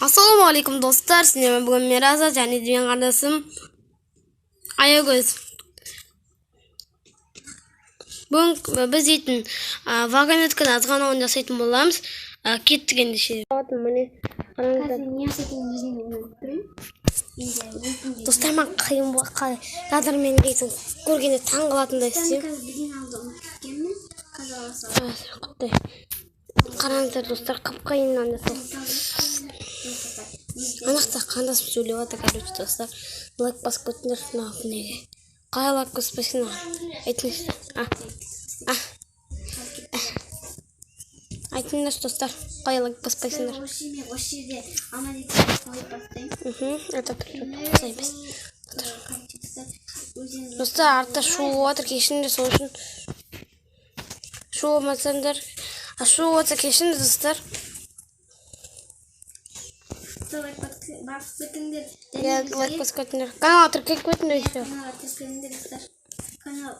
Ассалаумағалейкум, достар! Сіздермен бүгін мен, Раза, және де менің қарындасым Аягөз. Бүгін біз дейтін вагонетканы азғана ойын жасайтын боламыз. Кеттік ендеше. Міне, қараңыздар. Қазір не жасайтынын өзім де білмей тұрмын. Енді Достар, маған қиын қазір мен дейтін көргенде таң қалатындай істеймін. Қазір бірден алды ұмытып кеткенмін. Қазір ала саламын. Құттай. Қараңыздар, достар, қып-қиын мынандай сол. Ана жақта қарындасым сөйлеп жатыр, короче, достар. Лайк басып кетіңдер мына неге. Қалай лайк баспайсың маған? Айтыңызшы. А. Айтыңдаршы, достар, қалай лайк баспайсыңдар? Осы жерде аманат қойып бастаймын. Это осылай емес. Достар, артта шу болып жатыр, кешіріңдер, сол үшін. Шу болмасаңдар, шу болса кешіріңдер, достар. Лайк басып кетіңдер. Иә, лайк басып кетіңдер. Каналға тіркеліп кетіңдер еще. Каналға тіркеліңдер, достар. Канал,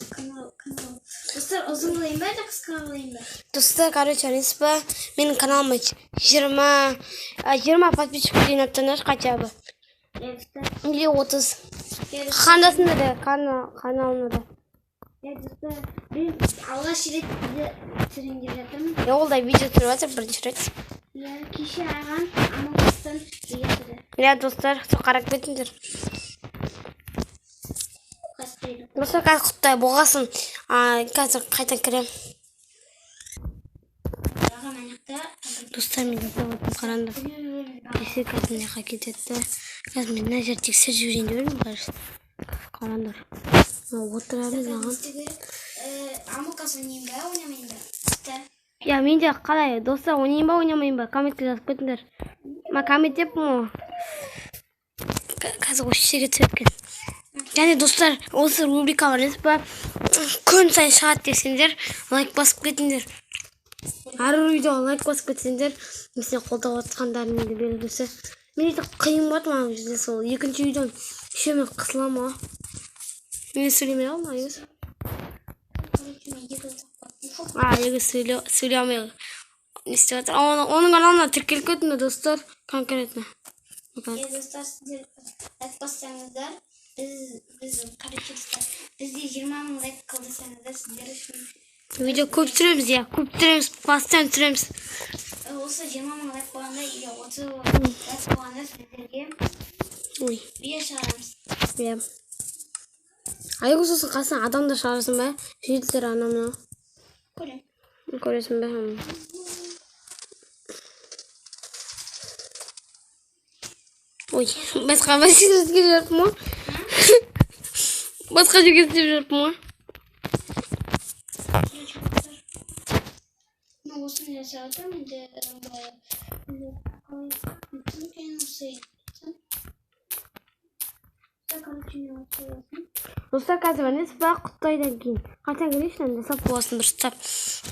канал, канал. Достар, ұзын қылайын ба, әлде қысқа қылайын ба? Достар, короче, білесіз ба, менің каналыма 20 подписчик жинап тастаңдаршы хотя бы. Иә, достар. Или 30. Қарындасымда да, каналына да. Иә, достар, мен алғаш рет видео түсірейін деп жатырмын. Иә, ол да видео түсіріп жатыр бірінші рет. Иә, кеше аған Among Us'тан видео түсірді. Иә, достар, сол қарап кетіңдер. Қазір Достар, қазір құттай болғасын, қазір қайта кіремін. аған аяқта. Достар, мен жасап отырмын, қараңдар. Кеше қазір мына жаққа кетеді да. Қазір мен мына жерді тексеріп жіберейін деп едім, кажется. Қараңдар. Мына отырамыз маған. Among Us ойнайын ба, ойнамайын ба? Достар. Иә, мен де қалай, достар, ойнайын ба, ойнамайын ба? Комментке жазып кетіңдер. Ма коммент деппін ғой. Қазір осы жерге түседі екен. Және, достар, осы рубрика бар емес па? Күн сайын шығады десеңдер, лайк басып кетіңдер. Әр видеоға лайк басып кетсеңдер, мен сені қолдап жатқандарың енді белгісі. Мен өйтіп қиын болады маған бұл жерде сол екінші видеоны еще мен қысыламын ғой. Мен сөйлемей қалдым, Айгүл. Короче, мен екі ұзақ баттым. Айгүл сөйлей алмай не істеп жатыр. Оның каналына тіркеліп кетіңдер, достар, конкретно. Иә, достар, сіздер лайк бассаңыздар, біз, короче, достар, бізге 20 000 лайк қалдырсаңыздар, сіздер үшін Видео көп түсіреміз, иә, көп түсіреміз, постоянно түсіреміз. Осы 20 000 лайк болғанда или 30 лайк болғанда сіздерге Ой, видео шығарамыз. Иә. Айгүл, сосын қасына адамдар шығарасың ба? Жителдер анау мынау. Көремін. Көресің бе? Ой, басқа жерге істеп жүріппін ғой. Басқа жерге істеп жүріппін ғой. Мен осыны жасап жатырмын енді, былай қалай өтсін екен осы өтсін. Короче, мен осы жасайын. Достар, қазір білесіз ба, құттайдан кейін қайтадан келейінші, мынаны жасап болғасын дұрыстап.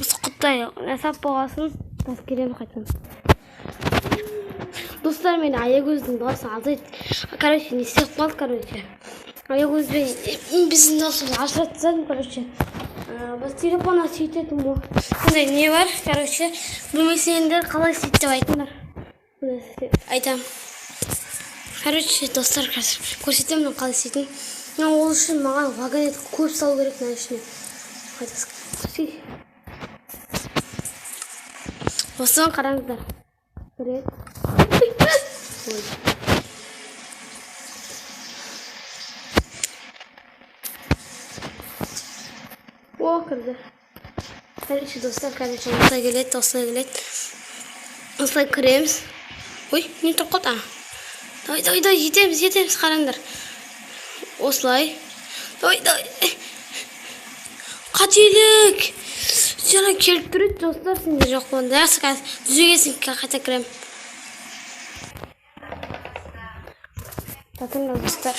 Осы құттай жасап болғасын, қазір келемін қайтадан. Достар, мен Аягөздің дауысы азайды. Короче, не істеп қалды, короче. Аягөзбен біздің даусымызды ажыратып тастадым, короче. Біз телефоннан сөйтетін ғой. Сондай не бар, короче, білмесеңдер қалай сөйт деп айтыңдар. Айтамын. Короче, достар, қазір көрсетемін мына қалай істейтінін. Мына ол үшін маған вагонет көп салу керек мына ішіне. Қайтасың. Осыны қараңыздар. Рет. Ой. О, кірді. Короче, достар, короче, осылай келеді, осылай келеді. Осылай кіреміз. Ой, не тұрып қалды? А. Давай, давай, давай, жетеміз, жетеміз, қараңдар. Осылай. Давай, давай. Қателік. Жаңа келіп тұр еді, достар, сендер жоқ болғанда. Жақсы, қазір түзегесін қайта кіремін. Татыңдар, достар.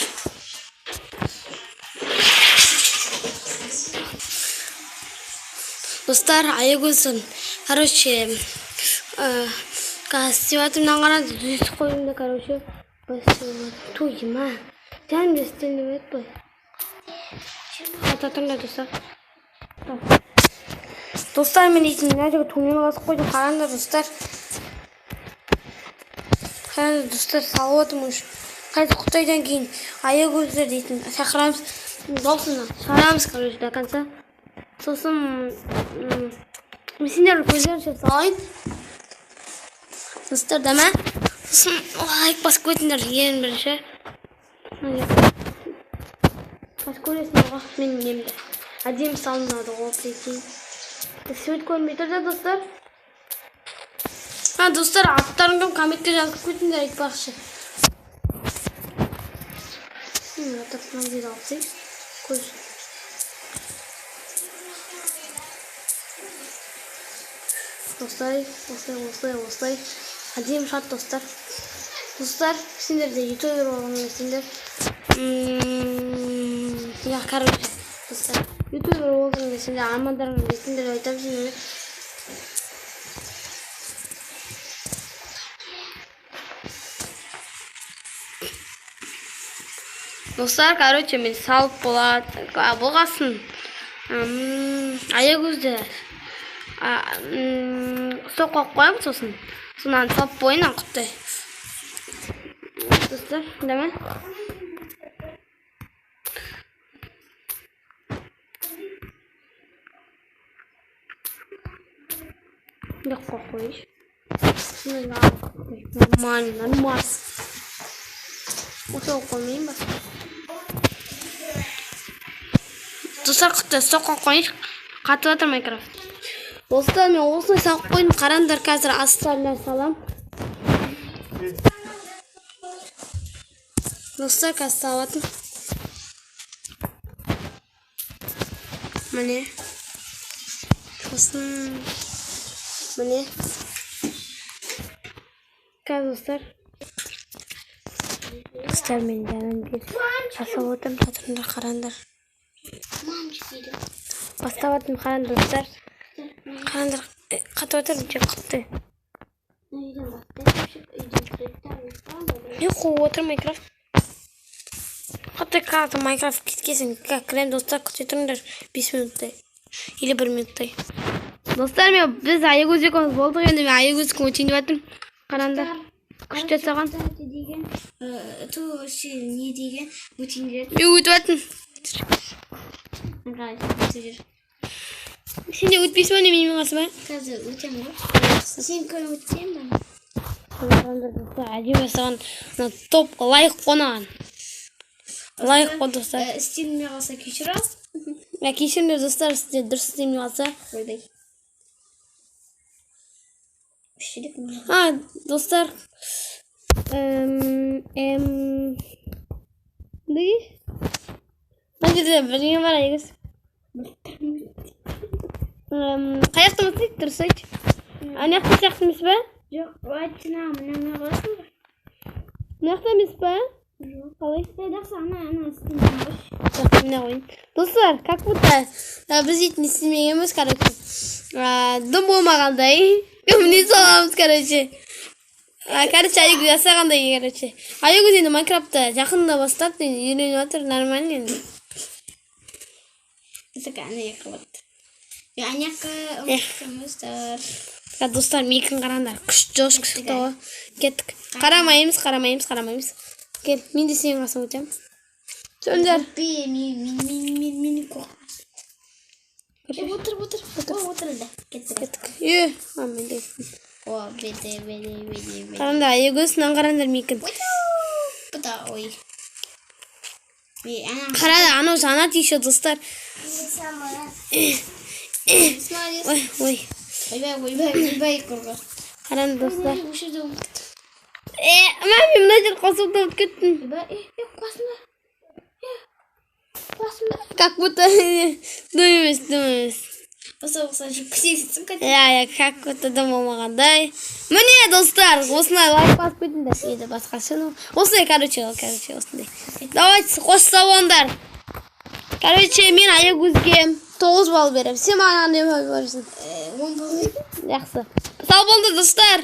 Достар, Аягөздің, короче, қазір істеп жатырмын, мынаны қараңыз, түзетіп қойдым да, короче. Той, ма. Жаным да істелмей еді былай. Татыңдар, достар. Достар, мен дейтін мына жерге төмен басып қойдым, қараңдар, достар. Қараңдар, достар, салып отырмын уже. Қазір Құтайдан кейін Аягөздер дейтін шақырамыз. Досыны шығарамыз, короче, до конца. Сосын мен сендердің көздерінше салайын. Достар, да ма? Сосын лайк басып кетіңдер ең бірінші. Қазір көресіңдер ғой менің немді. Әдемі салынады ғой, прикинь. Свет көрінбей тұр да, достар. А, достар, аттарын кім, комментке жазып кетіңдер айтпақшы. Так, мына жерді алып тастайын. Көз. Осылай, осылай, осылай, осылай. Әдемі шығады, достар. Достар, сендер де ютубер болғың келсеңдер, я, короче, достар, ютубер болғың келсеңдер, армандарыңа жетіңдер деп айтамын сендерге. Достар, короче, мен салып болады болғасын, Аягөзді стоп қойып қоямын, сосын сонан салып қояйын, Құттай. Достар, давай. Жоқ, қойып қояйыншы. Нормально, нормально. Осы қоймайын ба? Достар, Құттай, стоп қойып қояйыншы. Қатып жатыр Майнкрафт. Достар, мен осылай салып қойдым. Қараңдар, қазір астарына салам. Достар, қазір салып жатырмын. Міне. Сосын міне. Қазір, достар. Достар, мен жаңа бері жасап отырмын. Жатырыңдар, қараңдар. Мамочки. Бастап жатырмын, қараңдар, достар. Қараңдар, қатып жатыр өте қатты. Үйден бастайық, үйден кіреді. Не қуып отыр Майнкрафт? Қатты қатты Майнкрафт кеткесін кірем, достар, күте тұрыңдар 5 минуттай. Или 1 минуттай. Достар, мен біз Аягөз екеуміз болдық, енді мен Аягөздікін өтейін деп жатырмын. Қараңдар. Күшті жасаған. Деген, ту не деген өтейін деп. Мен өтіп жатырмын. Сен де өтпейсің ба, не менімен қаласың ба? Қазір өтемін ғой. Сен көріп өтсең ба? Қараңдар, достар, әдемі жасаған. Мына топ лайк қой. Лайк қой, достар. Істелмей қалса кешір ал. Я кешіріңдер, достар, сіздер дұрыс істемей қалса. Ойбай. А, достар. Неге? Мына жерде бірдеңе бар, Айгүл. Қай жақтан бастайық, дұрыс айт. Ана жақта сияқты емес пе? Жоқ, айтсana, мына қоясың ба? Мына жақта емес пе? Жоқ. Қалай? Жақсы, ана істемей қойшы. Жақсы, мына қояйын. Достар, как будто біз дейтін істемегенбіз, короче. Дым болмағандай. Міне саламыз, короче. Короче, Аягөз жасағандай, короче. Аягөз енді Майнкрафтты жақында бастап, енді үйреніп жатыр, нормально енді. Ана жаққа барды. Ана жаққа ұмытқанбыздар. Достар, менікін қараңдар. Күшті жошқы шықты ғой. Кеттік. Қарамаймыз, қарамаймыз, қарамаймыз. Кел, мен де сенің қасыңа өтемін. Сөндір. Мен қорқамын. Отыр, отыр, отыр. Отыр да. Кеттік. Кеттік. А, мен де. О, беде, беде, беде, беде. Қараңдар, Аягөз, мынаны қараңдар менікін. Бұда, ой. Қара, анау жанады еще, достар. Ой, ой. Ойбай, ойбай, ойбай, қорға. Қараңдар, достар. Осы жерде ұмытып кеттім. Мә, мен мына жерде қосылып ұмытып кеттім. Ойбай, қасымда. Қасымда. Как будто дым емес, дым емес. Осы жүріп кетсің. Иә, как будто дым болмағандай. Міне, достар, осындай лайк басып кетіңдер. Енді басқаша, ну, осындай, короче, осындай. Давайте, қош сау болыңдар. Короче, мен Аягөзге 9 балл беремін. Сен маған қандай балл бересің? 10 балл. Жақсы. Сау болыңдар, достар.